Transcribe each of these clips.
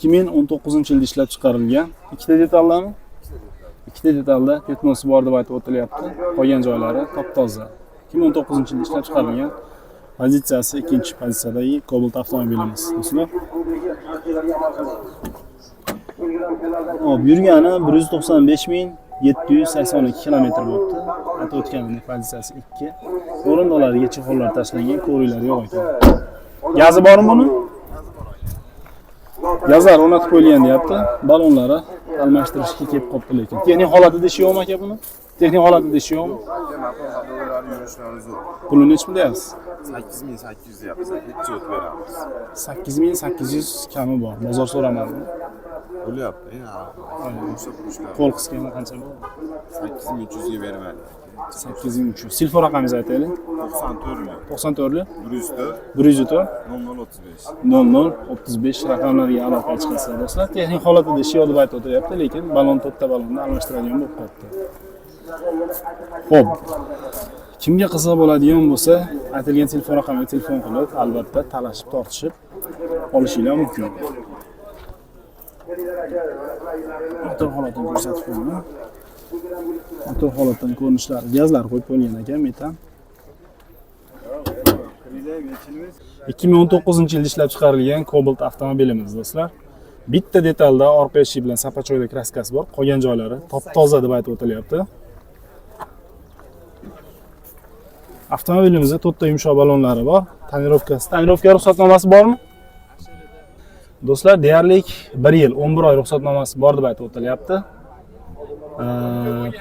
2019-yilda ishlab chiqarilgan. Ikkita detallami? Ikkita detalda пятно si bor deb aytib o'tilyapti. Qolgan joylari top-toza. 2019-yilda ishlab chiqarilgan. Pozitsiyasi ikkinchi pozitsiyadagi Cobalt avtomobilimiz, do'stlar. Hop, yurgani 195 782 kilometr bo'libdi. Aytib o'tganimdek, pozitsiyasi 2. O'rindiqlariga чехол lar tashlangan, коврик lari yo'q ekan. Gazi bormi buni? Gazlar o'rnatib qo'yilgan deyapti. Balonlari almashtirishga kelib qolibdi lekin. Texnik holatida ishi yo'qmi aka buni? Texnik holatida ishi yo'qmi? Motor ходовой lari, yurishlari zo'r. Pulini nechi pul deyapsiz? 8800 deyapmiz, 7 o't beramiz. 8800 kami bor. Bozor so'ramadi. Bo'lyapti, o'sha pulishlar. Qo'l qisganda qancha bo'ladi? 8300 ga bermadi. 8300. Telefon raqamingizni aytaylik. 94 94 104 104 0035. 0035 raqamlariga aloqa chiqasizlar, do'stlar. Texnik holatida ishi yo'q deb aytib o'tiryapti, lekin balon, to'rtta balonni almashtiradigan bo'lib qolibdi. Xo'p. Kimga qiziq bo'ladigan bo'lsa, aytilgan telefon raqamiga telefon qilib, albatta talashib, tortishib olishinglar mumkin. Motor holatini ko'rsatib qo'yaman. Motor holatidan ko'rinishlari, gazlar qo'yib qo'yilgan ekan, metan. 2019-yilda ishlab chiqarilgan Cobalt avtomobilimiz, do'stlar. Bitta detalda orqa eshik bilan sapachoyda краска si bor, qolgan joylari top-toza deb aytib o'tilyapti. Avtomobilimizda to'rtta yumshoq balonlari bor. Тонировка si, тонировка ruxsatnomasi bormi? Do'stlar, deyarli 1 yil 11 oy ruxsatnomasi bor deb aytib o'tilyapti.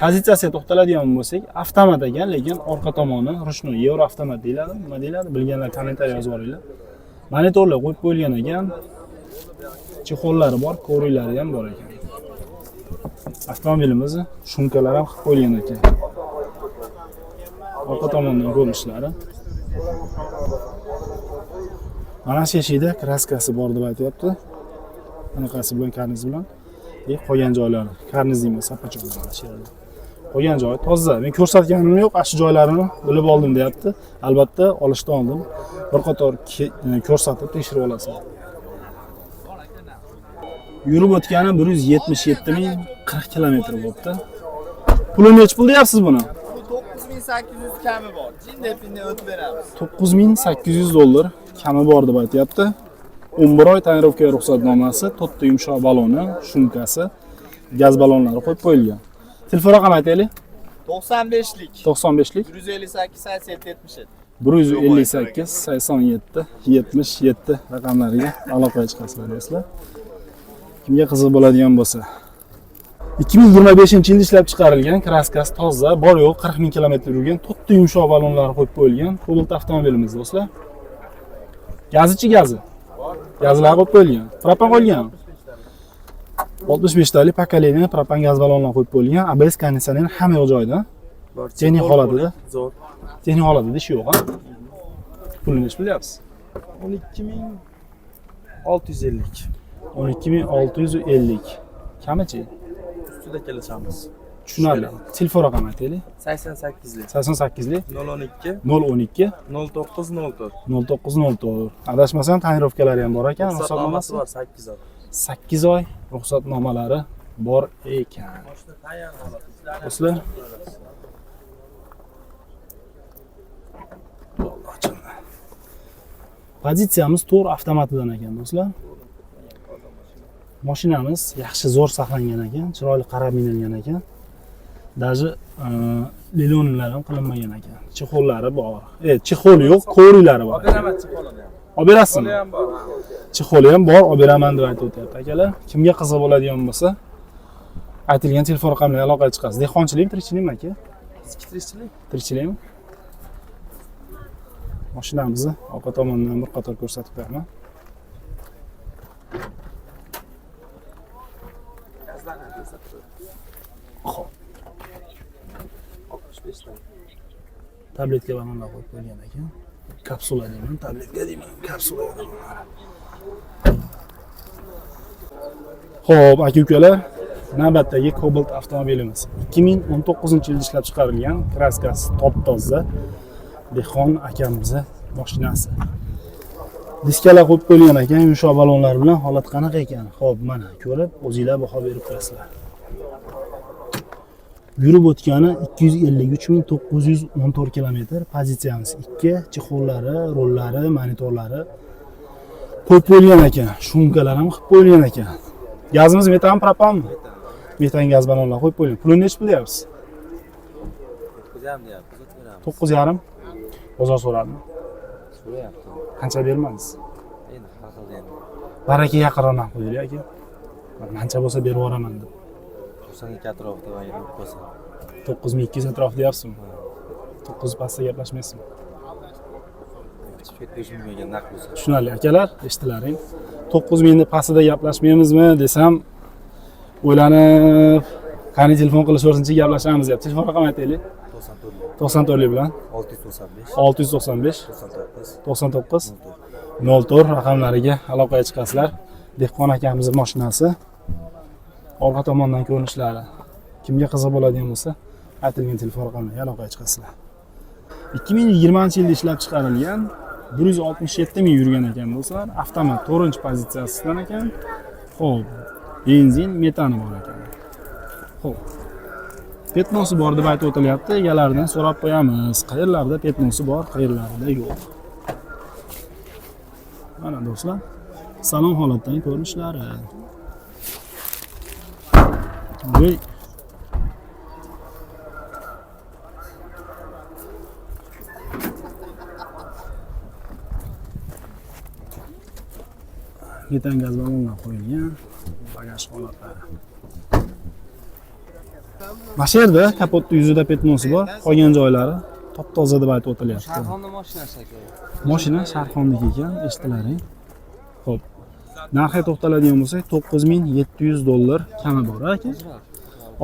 Pozitsiyasiga to'xtaladigan bo'lsak, avtomat ekan, lekin orqa tomoni ручной, yevro avtomat deyiladi. Nima deyiladi? Bilganlar kommentariy yozib yuboringlar. Monitorlar qo'yib qo'yilgan ekan. Чехол lari bor, коврик lari ham bor ekan. Avtomobilimizni шумка lar ham qilib qo'yilgan ekan. Orqa tomondan ko'rinishlari. Mana shu eshikda краска si bor deb aytyapti. Anaqasi bilan, karniz bilan. Qolgan joylari, karniz deyman, sapachoq mana shu yerda. Qolgan joyi toza. Men ko'rsatganim yo'q, ana shu joylarini bilib oldim deyapti. Albatta olishdan oldin bir qator ko'rsatib tekshirib olasiz. Yurib o'tgani 177 040 kilometr bo'libdi. Puli nechi pul deyapsiz buni? Bu 9800 kami bor. Jinday pinday o'tib beramiz. 9800 dollar kami bor deb aytyapti. 11 oy тонировка ruxsatnomasi, to'rtta yumshoq baloni, шумка si, gaz balonlari qo'yib qo'yilgan. Telefon raqami aytaylik. 95lik 95lik 158 87 77. 158 87 77 raqamlariga aloqaga chiqasizlar, do'stlar. Kimga qiziq bo'ladigan bo'lsa. 2025-yilda ishlab chiqarilgan, краска si toza, bor yo'q 40 ming kilometr yurgan, to'rtta yumshoq balonlari qo'yib qo'yilgan Cobalt avtomobilimiz, do'stlar. Gazichi gazi? Gazlar qo'yib qo'yilgan. Propan qo'yilgan. 65 talik поколение propan gaz balonlar qo'yib qo'yilgan. ABS, konditsioner hamma yo'q joyida. Bor. Texnik holatida. Zo'r. Texnik holatida ish yo'q, ha? Pulini nechi pul deyapsiz? 12 650. 12 650. Kamichi? Ustida kelishamiz. Tushunarli. Telefon raqami aytaylik. 88lik 88lik 012 012 09 04. 0904. Adashmasam, тонировка lari ham bor ekan, Ruxsatnomasi ruxsatnomasi bor 8 oy. 8 oy ruxsatnomalari bor ekan. Mashina tayyor holat. Do'stlar, bo'ldi, ochildi. Pozitsiyamiz to'rt avtomatidan ekan, do'stlar. Mashinamiz yaxshi, zo'r saqlangan ekan, chiroyli qarab minilgan ekan. Даже lilonlar ham qilinmagan ekan. Чехол lari bor. Чехол yo'q, коврик lari bor. Olib beraman чехол ini ham. Olib berasizmi? Чехол i ham bor. Чехол i ham bor, olib beraman deb aytib o'tyapti akalar. Kimga qiziq bo'ladigan bo'lsa, aytilgan telefon raqamlariga aloqaga chiqasiz. Dehqonchilikmi, tirikchilikmi aka? Biziki tirikchilik. Tirikchilikmi? Mashinamizni orqa tomonidan bir qator ko'rsatib qo'yaman. Gazlarni ko'rsatib. Xo'p, 65 ta. Tabletka balonlar qo'yib qo'yilgan ekan. Kapsula deyman, tabletka deyman, kapsula deyman. Xo'p, aka ukalar, navbatdagi Cobalt avtomobilimiz 2019-yilda ishlab chiqarilgan, краска si top-toza. Dehqon akamizni mashinasi. Diskalar qo'yib qo'yilgan ekan, yumshoq balonlar bilan. Holat qanaqa ekan? Xo'p, mana ko'rib o'zinglar baho berib qo'yasizlar. Yurib o'tgani 253 914 kilometr. Pozitsiyamiz 2, чехол lari, rollari, monitorlari qo'yib qo'yilgan ekan. Шумка lar ham qilib qo'yilgan ekan. Gazimiz metan, propanmi? Metan gaz balonlar qo'yib qo'yilgan. Pulini nechi pul deyapsiz? 9,5 deyapmiz, o'tib beramiz. 9,5. Bozor so'radimi? So'rayapti. Qancha bermadingiz? Endi har xil endi. Baraka yaqinroq narx qo'yaylik aka. Mancha bo'lsa berib yuboraman deb. 92 atrofida va yurib qolsa. 9200 atrofida deyapsizmi? 9 pastda gaplashmaysizmi? Chiqib ketmish mumkin ekan naq bo'lsa. Tushunarli akalar, eshitilaring. 9000 ni pastida gaplashmaymizmi desam, o'ylanib, qani telefon qilishaversinchi, gaplashamiz deyapti. Telefon raqami aytaylik. 94 94 bilan 695 695 99 99 04. 04 raqamlariga aloqaga chiqasizlar. Dehqon akamizni mashinasi orqa tomondan ko'rinishlari. Kimga qiziq bo'ladigan bo'lsa, aytilgan telefon raqamlariga aloqaga chiqasizlar. 2020-yilda ishlab chiqarilgan, 167 ming yurgan ekan do'stlar. Avtomat 4-pozitsiyasidan ekan. Xo'p, benzin, metani bor ekan. Xo'p. Пятно si bor deb aytib o'tilyapti. Egalaridan so'rab qo'yamiz. Qayerlarda пятно si bor, qayerlarda yo'q. Mana do'stlar, salon holatdan ko'rinishlari. Voy. Metan gaz ballonlar qo'yilgan, bagaj holatlari. Mana shu yerda kapotni yuzida пятно si bor, qolgan joylari top toza deb aytib o'tilyapti. Sharxonni mashinasi aka. Mashina Sharxonniki ekan, eshitilaring. Xo'p. Narxiga to'xtaladigan bo'lsak, 9700 dollar kami bor aka.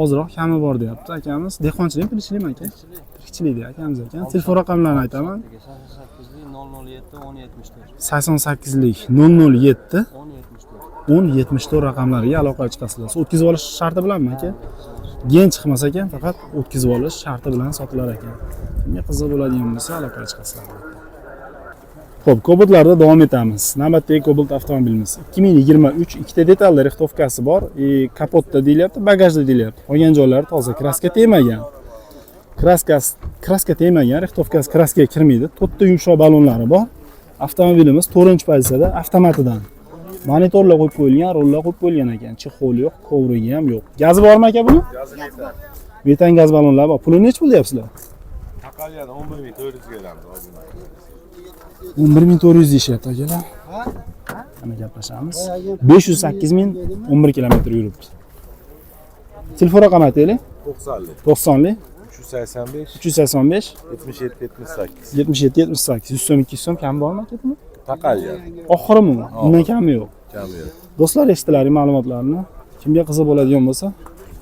Ozroq kami bor deyapti akamiz. Dehqonchilik, tirikchilikmi aka? Tirikchilik akamiz ekan. Telefon raqamlarini aytaman. 88 007 1074. 88lik 007 1074. 10 74 raqamlariga aloqaga chiqasizlar. O'tkazib olish sharti bilanmi aka? Gen chiqmas ekan, faqat o'tkazib olish sharti bilan sotilar ekan. Kimga qiziq bo'ladigan bo'lsa, aloqaga chiqasizlar. Xo'p, Cobaltlarda davom etamiz. Navbatdagi Cobalt avtomobilimiz 2023, ikkita detalda рихтовка si bor. И kapotda deyilyapti, bagajda deyilyapti. Qolgan joylari toza, краска tegmagan. Краска si, краска tegmagan, рихтовка si краска ga kirmaydi. To'rtta yumshoq balonlari bor. Avtomobilimiz 4-pozitsiyada, avtomatidan. Monitorlar qo'yib qo'yilgan, rollar qo'yib qo'yilgan ekan. Чехол yo'q, коврик i ham yo'q. Gazi bormi aka buni? Gazi metan. Metan gaz ballonlari bor. Pulini nechi pul deyapsizlar? Taqalgan 11 400 kelamiz hozir. 11 400 deyishyapti akalar. Mana gaplashamiz. 508 ming 11 kilometr yuribdi. Telefon raqami aytaylik. 90lik 90lik 385 385 77 78. 77 78. 100 so'm, 200 so'm kam bormi aka buni? Taqalgan. Oxirimi u? Undan kami yo'q. Kami yo'q. Do'stlar, eshitilaring ma'lumotlarni. Kimga qiziq bo'ladigan bo'lsa,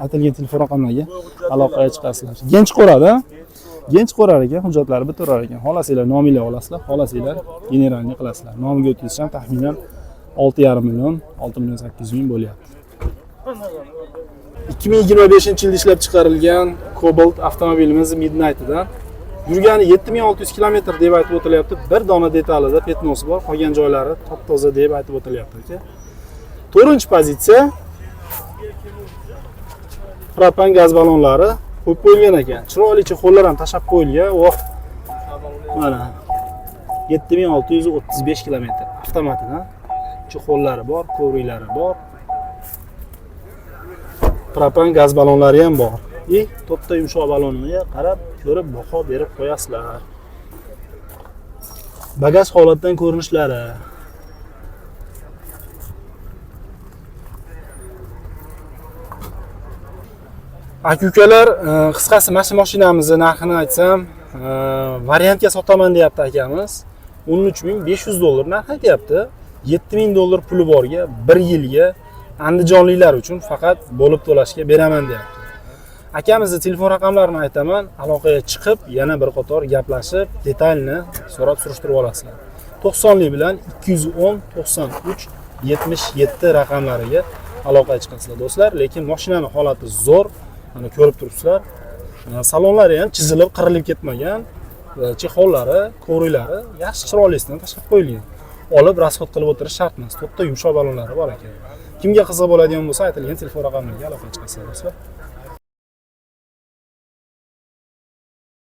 aytilgan telefon raqamlariga aloqaga chiqasizlar. Gen chiqaradi, gen chiqarar ekan, hujjatlari bitirar ekan. Xohlasanglar nominglar olasizlar, xohlasanglar генеральный qilasizlar. Nomiga o'tkazish ham taxminan 6,5 million, 6 million 800 ming bo'lyapti. 2025-yilda ishlab chiqarilgan Cobalt avtomobilimiz Midnight'dan yurgani 7600 kilometr deb aytib o'tilyapti. Bir dona detalida пятно si bor, qolgan joylari top toza deb aytib o'tilyapti aka. To'rtinchi pozitsiya, propan gaz ballonlari qo'yib qo'yilgan ekan. Chiroyli чехол lar ham tashlab qo'yilgan. Voh. Mana 7635 kilometr avtomatidan, чехол lari bor, коврик lari bor. Propan gaz ballonlari ham bor. И to'rtta yumshoq balloniga qarab, ko'rib baho berib qo'yasizlar. Bagaj holatdan ko'rinishlari. Aka ukalar, qisqasi mana shu mashinamizni narxini aytsam, variantga sotaman deyapti akamiz. 13 500 dollar narx aytyapti. 7000 dollar puli borga bir yilga andijonliklar uchun faqat bo'lib to'lashga beraman deyapti. Akamizni telefon raqamlarini aytaman, aloqaga chiqib, yana bir qator gaplashib, detalni so'rab surishtirib olasizlar. 90lik bilan 210 93 77 raqamlariga aloqaga chiqasizlar do'stlar, lekin mashinani holati zo'r. Mana ko'rib turibsizlar. Salonlari ham chizilib, qirilib ketmagan. Чехол lari, коврик lari yaxshi, chiroylisidan tashlab qo'yilgan. Olib расход qilib o'tirish shart emas. To'rtta yumshoq ballonlari bor ekan. Kimga qiziq bo'ladigan bo'lsa, aytilgan telefon raqamlariga aloqa chiqasizlar, do'stlar.